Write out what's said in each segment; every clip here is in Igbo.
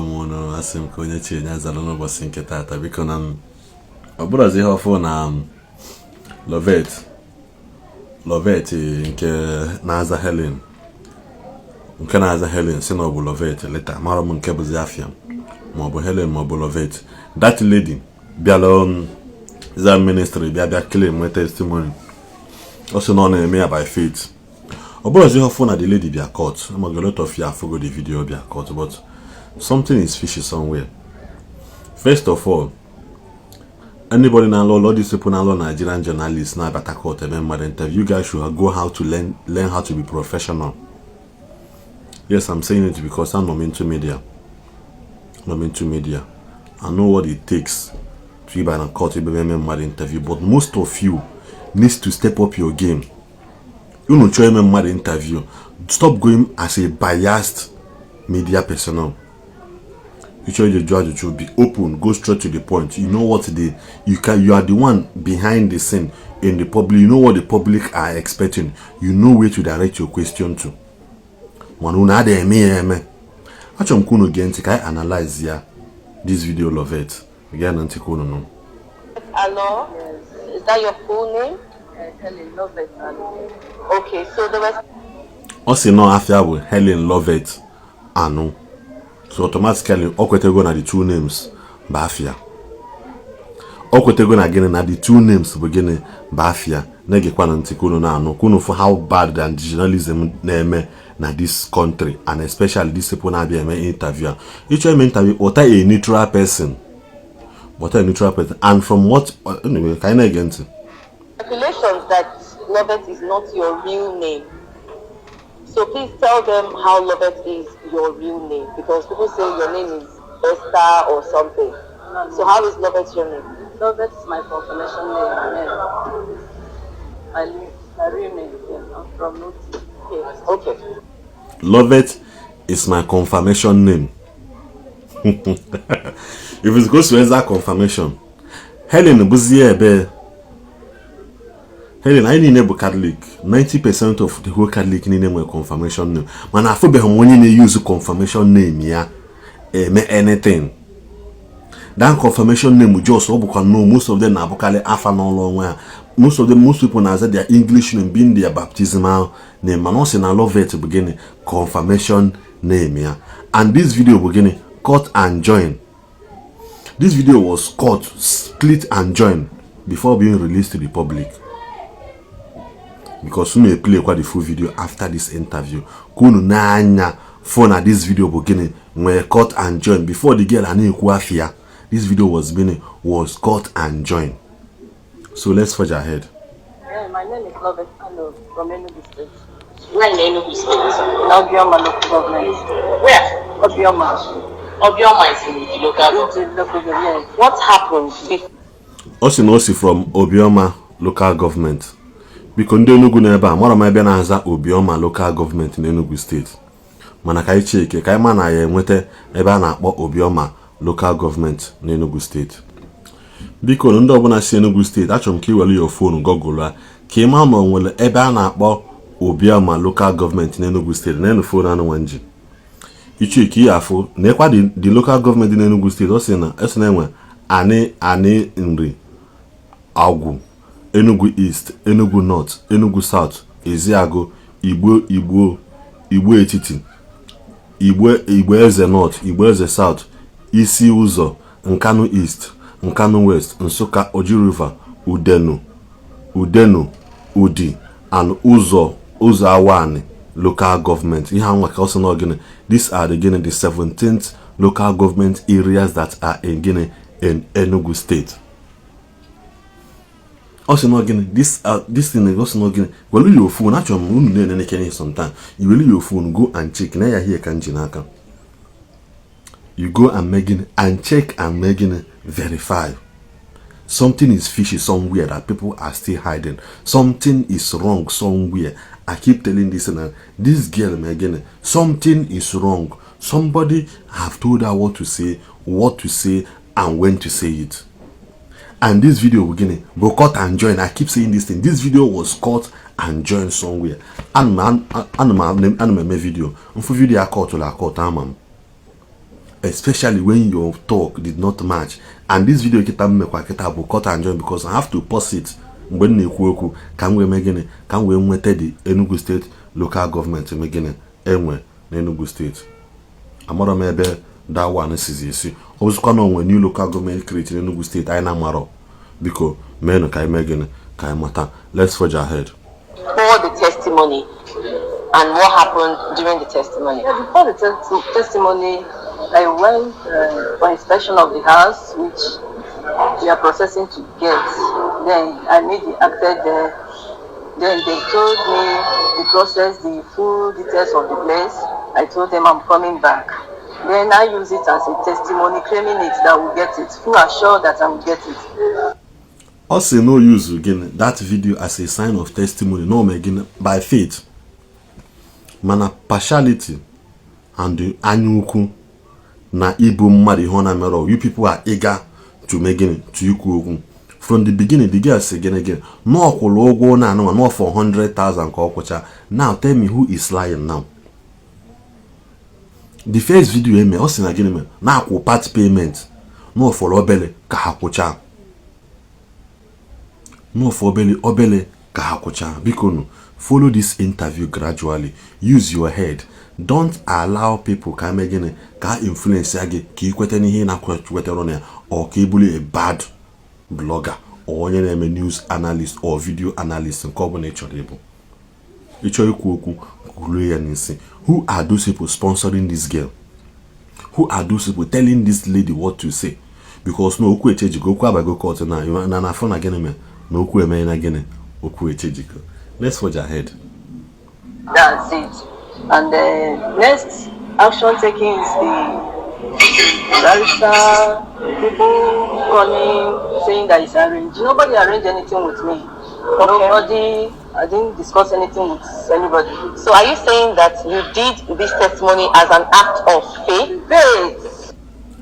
Ekenekwa m unu. Asị m ka onye chi enye azalụ n'ụbọchị nke taata. Biko, na ọ bụrụzi ihe ọfụ na Lovet, Lovet nke na-aza Helen, nke na-aza Helen, si na ọ bụ Lovet leta. Mara m nke bụzi afịa, ma ọ bụ Helen ma ọ bụ Lovet. That lady bịara Zion Ministry, bịa claim, nwee testimony. Ọ sị na ọ na-eme ya by faith. Ọ bụrụzi ihe ọfụ na the lady bịa court. Amaghị, a lot of you afụgo the video bịa court, but something is fishy somewhere. First of all, anybody na-alụ all these people na-alụ Nigerian journalists na-abata court eme mmadụ interview, you guys should go how to learn how to be professional. Yes, I'm saying it because I'm into media. I'm into media. I know what it takes to be na court ebe eme mmadụ interview, but most of you needs to step up your game. Unu chọọ ime mmadụ interview, stop going as a biased media personnel. You chọọ ije jụọ ajụjụ, be open, go straight to the point. You know what the you can you are the one behind the scene in the public. You know what the public are expecting. You know where to direct your question to. Mana unu adịghị eme ya eme. Achọrọ m ka unu gee ntị ka anyị analyze ya, this video. Lovet, gee na ntị ka unu nụ. Hello? Is that your full name? Helen Lovett Anu. Okay, so there was Ọ sị nọ afịa bụ Helen Lovet Anu, so automatically ọ kwetego na the two names bụ afịa. Ọ kwetego na gịnị? Na the two names bụ gịnị? Bụ afịa. Na-egekwana ntị ka unu na-anụ, ka unu fụ how bad the journalism na-eme na this country, and especially these people na-abịa eme interview a. Ịchọ ime interview, kpọta a neutral person, kpọta a neutral person. And from what, anyway, ka anyị na-ege ntị. Speculations that Lovett is not your real name. So please tell them how Lovett is your real name, because people say your name is Esther or something. No. So how is Lovett your name? Lovett is my confirmation name. Yeah. My real name. Yeah. I'm from Noti. Okay. Lovett is my confirmation name. If it goes to exact confirmation, Helen bụzie ebe Helen. Anyị niile bụ Catholic. 90% of the whole Catholic niile nwere confirmation name, mana afụbeghị m onye na-use confirmation name ya eme anything. That confirmation name just ọ bụkwa no, most of them na-abụkarị afa n'ọlụ onwe ha. Most of them, most people na-aza their English name being their baptismal name. Mana ọ sị na Lovett bụ gịnị? Confirmation name ya. And this video bụ gịnị? Cut and join. This video was cut, split and join before being released to the public, because unu play kwa the full video after this interview ka unu n'anya fụ na this video bụ gịnị? Nwere cut and join before the girl a na-ekwu afia. This video was gịnị? Was cut and join. So let's forge ahead. Yeah, my name is Lovett Anu from Enugu State. Where in Enugu State? In Obioma local government. Where? Obioma. Obioma is in the local government. Udi local government. Yes. What happened before Ọ sị na o si from Obioma local government. Biko, ndị Enugu n'ebe a, mara m ebe na-aza Obioma local government n'Enugu Steeti, mana ka anyị cheke ka anyị ma na ya enweta ebe a na-akpọ Obioma local government n'Enugu Steeti. Biko, ndị ọbụla si Enugu Steeti, achọrọ m ka ị were your phone google a ka ị maa ma o nwere ebe a na-akpọ Obioma local government n'Enugu Steeti. N'enu phone anụ nwa nji ichie ka ị afụ na-ekwa the local government dị n'Enugu Steeti. Ọ sị na esi na enwe Ani, Ani Nri, Agwụ, Enugu East, Enugu North, Enugu South, Eziagụ, Igbo, Igbo, Igbo Etiti, Igbo, Igbo Eze North, Igbo Eze South, Isi Ụzọ, Nkanu East, Nkanu West, Nsụka, Oji River, Udenu, Udenu Udi and Ụzọ, Ụzọ Awani local government. Ihe anwa ka ọ sị na gịnị? These are the gịnị? The 17th local government areas that are in gịnị? In Enugu State. Ọ sị na gịnị? This thing, ọ sị na gịnị? Welu your phone. Achọrọ m unu na-enene kene sometime. You welu your phone, go and check na ya here ka m ji n'aka. You go and make gịnị? And check and make gịnị? Verify. Something is fishy somewhere that people are still hiding. Something is wrong somewhere. I keep telling this and this girl, again, something is wrong. Somebody have told her what to say, what to say and when to say it. And this video gịnị bụ? Cut and join. I keep saying this thing. This video was cut and join somewhere. Ana m eme video mfu video akọtụrụ akọtụ ama m. Especially when your talk did not match. And this video kita m mekwa kita bụ cut and join because I have to pause it mgbe m na-ekwu okwu ka m wee mee gịnị, ka m wee nweta the Enugu State local government eme gịnị enwe na Enugu State. Amarọ m ebe that one sizi esi. Ọ bụzikwa na onwe new local government create n'Enugu State anyị na-amarọ, biko meenụ ka anyị mee gịnị, ka anyị mata. Let's forge ahead. For the testimony and what happened during the testimony. Yeah, before the testimony, I went for inspection of the house, which we are processing to get. Then I made the acted there. Then they told me the process, the full details of the place. I told them I'm coming back. Then I use it as a testimony, claiming it that I will get it, full assured that I will get it. Ọ sị no use gịnị that video as a sign of testimony no mee gịnị by faith, mana partiality and anya ukwu na ibu mmadụ ihe ọ na-emerọ. You people are eager to mee gịnị, to ikwu okwu. From the beginning, the girl sị gịnị gịnị na ọ kwụrụ ụgwọ na anụnwa na 400,000 ka ọ kwụcha. Now tell me who is lying now. The first video eme, ọ sị na gịnị mere na-akwụ part payment na ọ fọrọ obele ka ha kwụchaa, n'ofu obele obele ka ha kwụchaa. Biko nụ, follow this interview gradually. Use your head. Don't allow people ka mee gịnị, ka ha influence ya gị ka ị kweta n'ihe ị na-akwetara na ya, or ka ị bụrụ a bad blogger or onye na-eme news analyst or video analyst nke ọbụla ị chọrọ ịbụ. Ịchọ ikwu okwu, kwuo ya n'isi. Who are those people sponsoring this girl? Who are those people telling this lady what to say? Because na okwu echejigo, okwu abago court na na afọ na gịnị mere na okwu eme na gịnị, okwu echejigo. Let's forge ahead. That's it. And the next action taken is the barrister people calling, saying that it's arranged. Nobody arranged anything with me. Nobody, I didn't discuss anything with anybody. So are you saying that you did this testimony as an act of faith? Faith.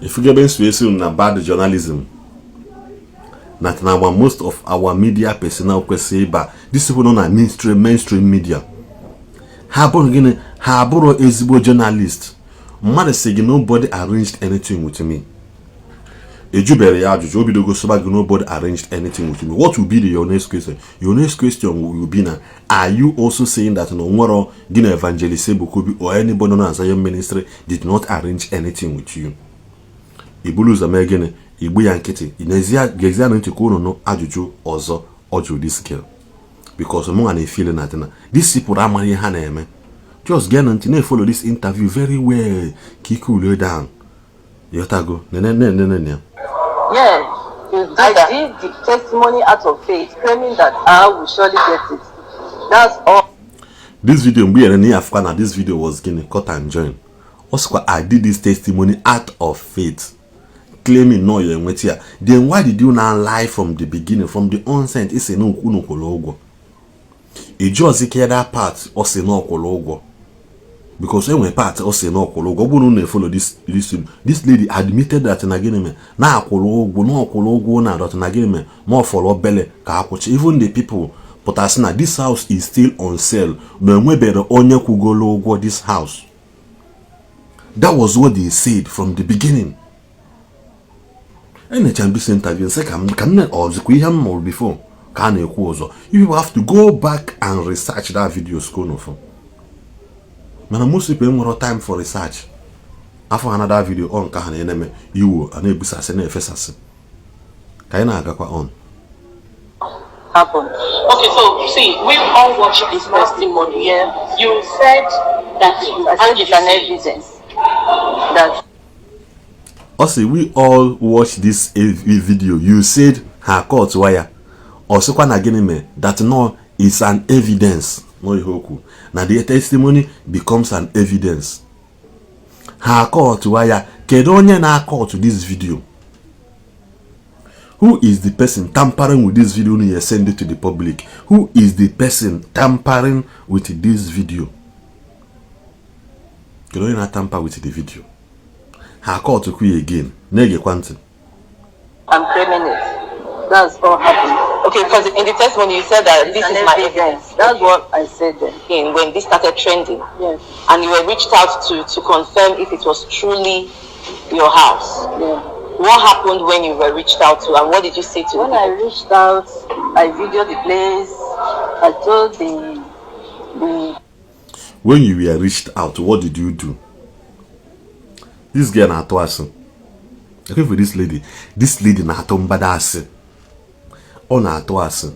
Ifugebe nsu esi na bad journalism na our most of our media personnel kwesịrị ịba. These people nọ na mainstream media, ha bụrụ gịnị, ha abụrụ ezigbo journalist. Mmadụ si gị nobody arranged anything with me, ejubere ya ajụjụ, o bidogo sọba gị nobody arranged anything with me. What will be your next question? Your next question will be na, are you also saying that na onwero gị na Evangelist Ebuka Obi or anybody nọ na Zion Ministry did not arrange anything with you? Ibulu ụzọ mee gịnị, igbu ya nkịtị. Gezie na ntị ka unu nụ ajụjụ ọzọ ọ jụrụ this girl, because mụnwa na-efeel na dịna this people amaghị ihe ha na-eme. Just gee ntị, na-efollow this interview very well ka ike cool down. Yotago nene ya. Yeah. You did I that. Did the testimony out of faith, claiming that I will surely get it. That's all. This video, mgbe yere na ya afụkwa na this video was gịnị, cut and join. Ọ sịkwa, "I did this testimony out of faith, claiming no ya enweta ya." Then why did you now lie from the beginning, from the onset? Isi na unu kwụrụ ụgwọ, iji ike that part ọ sị na ọ kwụrụ ụgwọ, because enwere part ọ sị na ọ kwụrụ ụgwọ. Ọ bụrụ na unu na-efollow this lady admitted that na gịnị mere na akwụrụ ụgwọ, na ọkwụrụ ụgwọ na that na gịnị mere ma ọ fọrọ obele ka akwụcha. Even the people pụtasị na this house is still on sale, na enwebere onye kwugolo ụgwọ this house. That was what they said from the beginning. Enecha m this interview, nsị ka m ọzụkwa ihe m mụrụ before ka a na-ekwu ọzọ. You people have to go back and research that video skonofu, mana most people enwero time for research. Afọ ha na that video on ka ha na-eme iwu a na-ebusasị na-efesasị ka anyị na-agakwa on. Happened. Okay, so see, we all watched this testimony. Yeah. You said that you I said it's an evidence that Ọ sị we all watch this video. You said ha cut wire. Ọ sịkwa na gịnị mere that no is an evidence, no ihe okwu na the testimony becomes an evidence. Ha cut wire. Kedu onye na-cut this video? Who is the person tampering with this video you send it to the public? Who is the person tampering with this video? Kedu onye na-tamper with the video? Ha cut kwu ya again. Na-egekwa ntị. I'm claiming it. That's all happened. Okay, because in the testimony you said that this It's an is my evidence. evidence. That's what I said then. In when this started trending, Yes. and you were reached out to confirm if it was truly Your house. Yeah. What happened when you were reached out to, and what did you say to When the I people? Reached out, I videoed the place. I told the When you were reached out, what did you do? This girl na-atụ asị. Okay, for this lady, this lady na-atụ mgbada asị. Ọ na-atụ asị.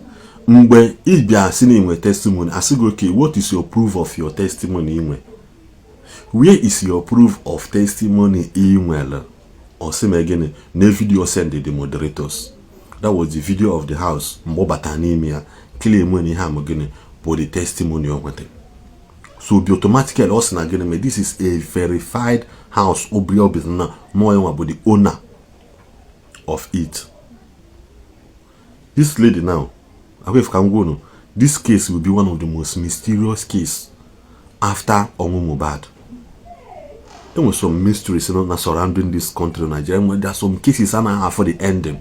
Mgbe ị bịa sị na inwe testimony, asị gị, "Okay, what is your proof of your testimony inwe? Where is your proof of testimony ị nwere?" Ọ sị ma gịnị na video send the moderators. That was the video of the house mgbe ọ batara n'ime ya, claim na ihe amụ gịnị bụ the testimony o nwetara. So be automatically ọ sị na gịnị mee, this is a verified house. Obi obi na nọọ ya nwa bụ the owner of it. This lady now, akwef ka m gwa unu, this case will be one of the most mysterious case after ọnwụ Mohbad. Enwere some mysteries na surrounding this country, Nigeria. There are some cases a na afọ the ending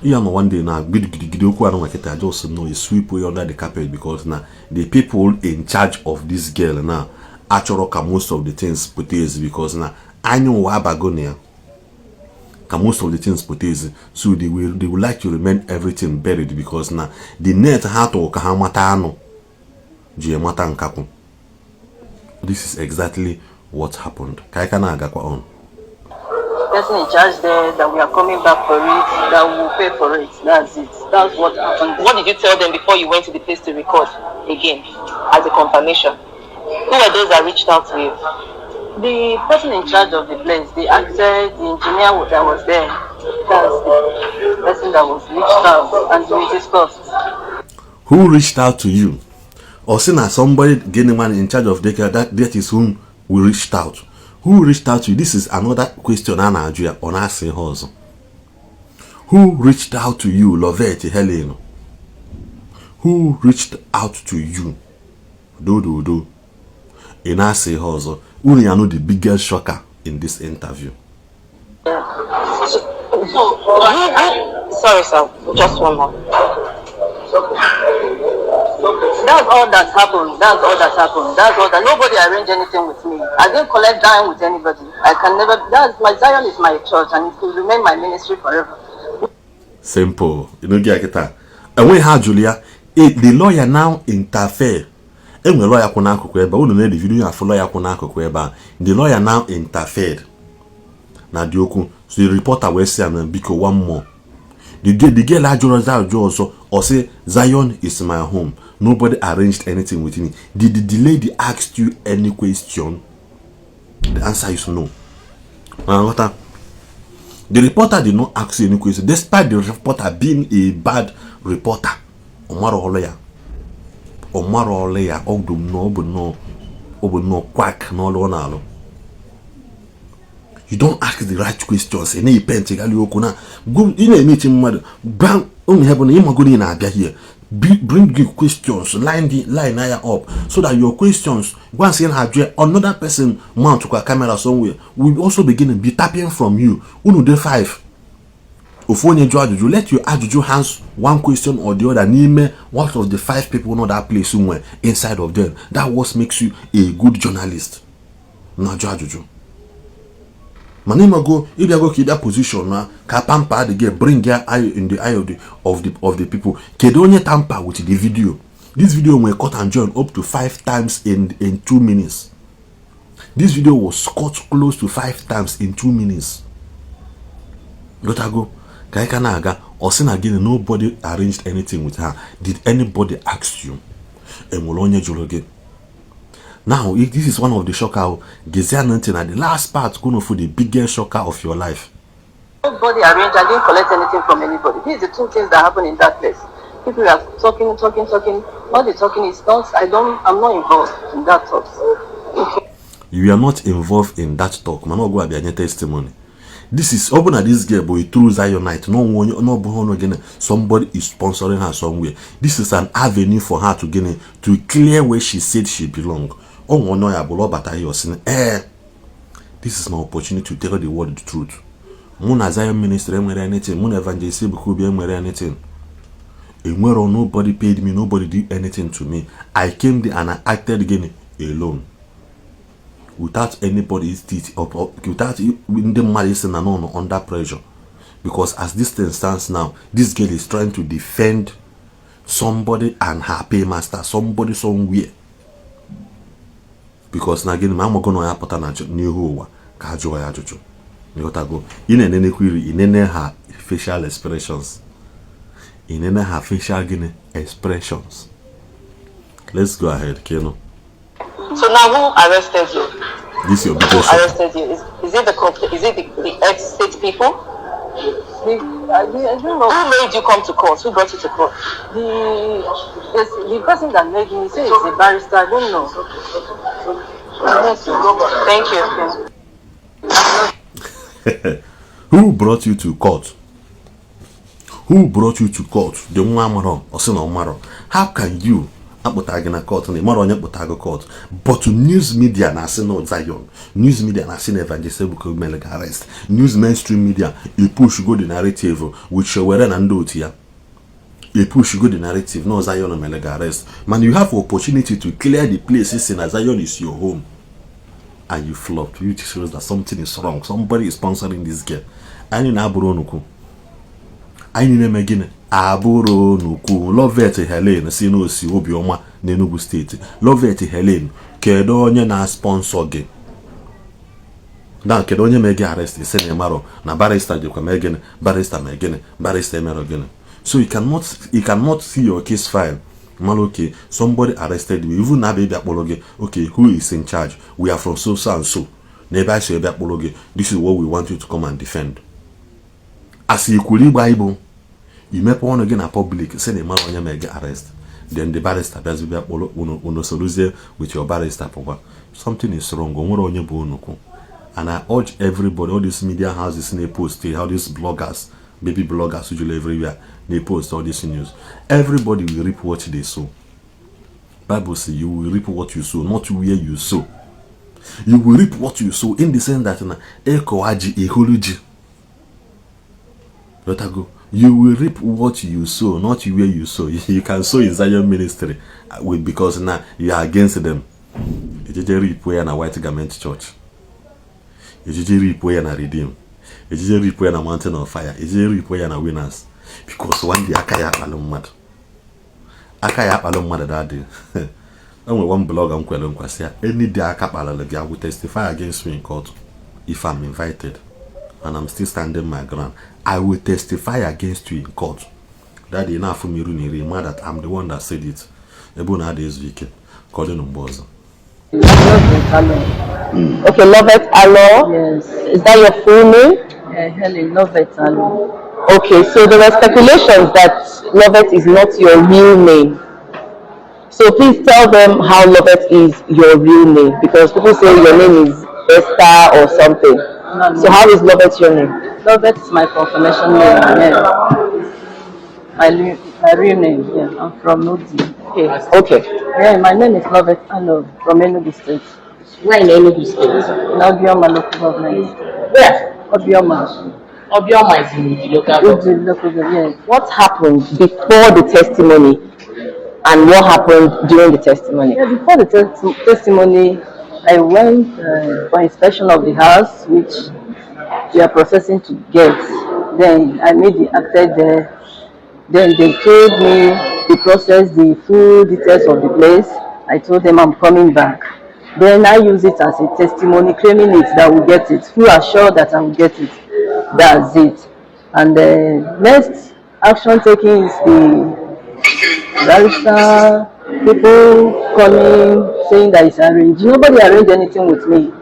ihe nọ one day na gidigidi okwu anụ nwa kịta just no sweep away under the carpet, because na the people in charge of this girl now achọrọ ka most of the things pụta ezi, because na anya ụwa abago na ya ka most of the things pụta ezi. So they will like to remain everything buried, because na the net ha tụrụ ka ha mata anụ ji mata nkakwụ. This is exactly what happened. Ka anyị ka na-agakwa on. Person in charge there that we are coming back for it, that we will pay for it. That's it. That's what happened. What did you tell them before you went to the place to record again as a confirmation? Who were those that reached out to you? The person in charge of the place, the architect, the engineer that was there, that's the person that was reached out and we discussed. Who reached out to you? Or say na somebody gịnị man in charge of daycare, that is whom we reached out. Who reached out to you? This is another question a na-ajụ ya, ọ na-asị ihe ọzọ. Who reached out to you, Lovett Helen? Who reached out to you? Dododo, ị na-asị ihe ọzọ. Unu ya know the biggest shocker in this interview. So, sorry, sir, just one more. That's all that happened. That's all that happened. That's all that. Nobody arranged anything with me. I didn't collect dime with anybody. I can never. That's my Zion is my church and it will remain my ministry forever. Simple. You know, get kịta enweghị ha jụrụ ya. The lawyer now interfere. Enwere lawyer kwụ n'akụkụ ebe a. Unu na-edi video ya, afụ lawyer kwụ n'akụkụ ebe a. The lawyer now interfered na dị okwu. So the reporter wee sị ya na biko, one more. The girl ajụrụ ajụ ọzọ. Ọ sị, "Zion is my home. Nobody arranged anything with me." Did the lady ask you any question? The answer is no. Na nghọta, the reporter did not ask you any question, despite the reporter being a bad reporter. Ọ mara ọlụ ya, ọ mara ọlụ ya. Ọ bụ nnọọ, ọ bụ nnọọ, ọ bụ nnọọ quack n'ọlụ ọ na-alụ. You don't ask the right questions. Ị na-epe gali okwu na ị na-emechi mmadụ gwa ụmụ ihe bụ na ịmago na ị na-abịa here. Bring the questions, line the line ya up so that your questions once ị na-ajụ ya, another person mount kwa camera somewhere will also begin to be tapping from you. Unu dey five, ofu onye jụọ ajụjụ, let your ajụjụ hands one question or the other n'ime one of the five people nọ that place nwe inside of them. That what makes you a good journalist na-ajụ ajụjụ. Mana ịmago ịbịago ka ịbịa position na ka pamper the girl, bring ya eye in the eye of the people. Kedu onye tamper with the video? This video nwere cut and join up to five times in 2 minutes. This video was cut close to five times in 2 minutes. Gotago ka anyị ka na-aga. Ọ sị na gịnị, nobody arranged anything with her. Did anybody ask you? Enwere onye jụrụ gị? Now, if this is one of the shocker, gezie ntị na the last part gonna for the biggest shocker of your life. Nobody arranged. I didn't collect anything from anybody. These are the two things that happen in that place. People are talking, talking, talking. All the talking is not. I don't. I'm not involved in that talks. Okay. You are not involved in that talk, mana ọgụ abịa nye testimony. This is, ọ bụ na this girl bụ a true Zionite, no onye no ọ bụghị gịnị, somebody is sponsoring her somewhere. This is an avenue for her to gịnị, to clear where she said she belong. Ọ nwe onye ya bụrụ ọ bata ihe ọsị, ee, this is my opportunity to tell the world the truth. Mụ na Zion Ministry enwere anything. Mụ na Evangelist Ebuka Obi enwere anything, enwero. Nobody paid me, nobody did anything to me. I came there and I acted gịnị alone. Without anybody teeth up, without ndị mmadụ isi na nọ under pressure. Because as this thing stands now, this girl is trying to defend somebody and her paymaster, somebody somewhere. Because na gịnị ma amago na ya pụta na n'ihu ụwa ka a jụọ ya ajụjụ. Ịghọtago? Ị na-enenekwa iri, ị nene ha facial expressions, ị nene ha facial gịnị expressions. Let's go ahead, Keno. So now who arrested you? This your Who biggest arrested you? Is it the ex-state people? I don't know. Who made you come to court? Who brought you to court? Yes, the person that made me say it's a barrister. I don't know. Yes. Thank you. Who brought you to court? Who brought you to court? The nwa amarọ, ọ sị na ọ marọ. How can you akpụta gị na court na ịmara onye kpụta gị court? But news media na-asị na Zion, news media na-asị na Evangelist Ebuka mere gị arrest. News mainstream media e push go the narrative with Sowore na ndị otu ya. E push go the narrative na Zion mere gị arrest. Man, you have opportunity to clear the place si na Zion is your home, and you flopped, which shows that something is wrong. Somebody is sponsoring this girl. Anyị na-abụrụ onukwu, anyị na-eme gịnị abụrụ onukwu. Lovett Helen si n'osi Obiọma n'Enugu Steeti. Lovett Helen, kedu onye na-sponsor gị na kedu onye mee gị arrest? Isi na ịmarọ na barrister jikwa mee gịnị, barrister mee gịnị, barrister emerọ gịnị. So you cannot see your case file mara, okay, somebody arrested you. Even na abịa kpọrọ gị, okay, who is in charge? We are from so so and so na ebe a si ebe kpọrọ gị. This is what we want you to come and defend. As ikwuru ịgba ibu imepe ọnụ gị na public sị na ịmara onye mee gị arrest, then the barrister bịazi bịa kpọrọ unu, unu soluzie with your barrister pụkwa. Something is wrong. O nwere onye bụ onukwu. And I urge everybody, all these media houses na-post, all these bloggers, baby bloggers usually everywhere na-post all this news, everybody will reap what they sow. Bible say you will reap what you sow, not where you sow. You will reap what you sow, in the sense that na ịkọwa ji iholu ji. Go, you will reap what you sow, not where you sow. You can sow in Zion ministry with because now you are against them. Ejeje reap ya na White Garment Church, ejeje reap ya na Redeem, ejeje reap ya na Mountain of Fire, ejeje reap ya na Winners. Because one day aka ya akpalụ mmadụ, aka ya akpalụ mmadụ. Dadị enwere one blogger m kwere nkwasị ya, any day aka kpalụrụ gị, I will testify against you in court if I'm invited, and I'm still standing my ground. I will testify against you in court. Daddy, na-afụ m iru na iri ma that I'm the one that said it. Ebe unu ada ezu ike ka ọ dị mgbe ọzọ. Okay, Lovett Alo. Yes. Is that your full name? Helen Lovett Alo. Okay, so there were speculations that Lovett is not your real name. So please tell them how Lovett is your real name, because people say your name is Esther or something. No, no. So how is Lovett your name? Lovett is my confirmation name. Yeah. My real name. Yeah. I'm from Udi. Okay. Okay. Yeah, my name is Lovett Alo from Enugu State. Where in Enugu State? In Obioma local government. Where? Obioma. Obioma is in the local government. Udi local government. Yes. What happened before the testimony and what happened during the testimony? Yeah, before the testimony, I went for inspection of the house, which we are processing to get. Then I made the acted there. Then they told me the process, the full details of the place. I told them I'm coming back. Then I use it as a testimony, claiming it that we get it. Who are sure that I will get it. That's it. And the next action taken is the barrister people coming saying that it's arranged. Nobody arranged anything with me.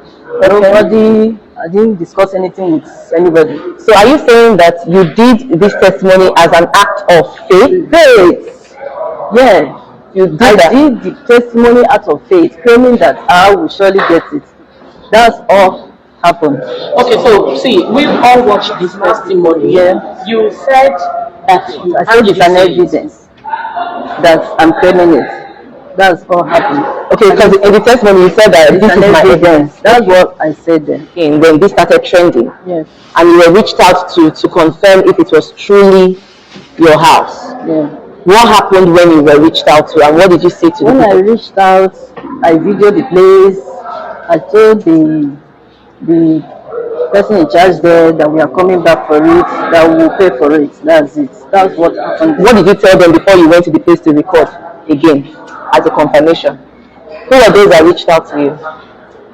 Nobody, I didn't discuss anything with anybody. So are you saying that you did this testimony as an act of faith? Faith. Yeah. You did I that. Did the testimony out of faith, claiming that I will surely get it. That's all happened. Okay, so see, we've all watched this testimony. Yeah. You said that you I said it's an how did you say it? Evidence that I'm claiming it. That's all happened. Okay, because in the testimony you said that It's this an is my evidence. That's what I said then. And when this started trending, Yes. and you were reached out to confirm if it was truly your house. Yeah. What happened when you were reached out to, and what did you say to the When I people? reached out, I videoed the place. I told the person in charge there that we are coming back for it, that we will pay for it. That's it. That's what happened. What did you tell them before you went to the place to record again as a confirmation? Who were those that reached out to you?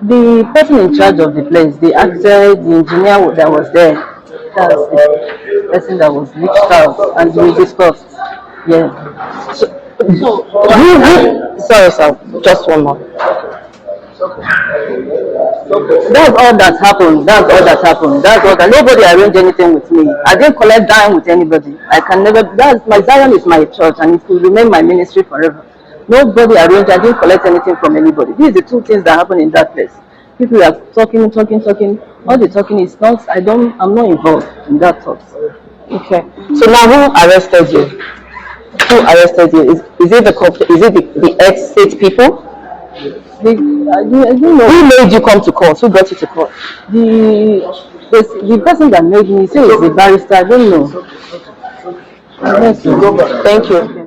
The person in charge of the place, the actor, the engineer that was there, that's the person that was reached out and we discussed. Yeah. So, sorry, sir, just one more. That's all that happened. That's all that happened. That's all that nobody arranged anything with me. I didn't collect dime with anybody. I can never, that's my Zion is my church and it will remain my ministry forever. Nobody arranged, I didn't collect anything from anybody. These are the two things that happened in that place. People are talking, talking, talking. All the talking is not, I'm not involved in that talks. Okay. So now who arrested you? Who arrested you? Is it the ex-state people? I don't know. Who made you come to court? Who got you to court? The person that made me say is a barrister. I don't know. I don't know. Thank you.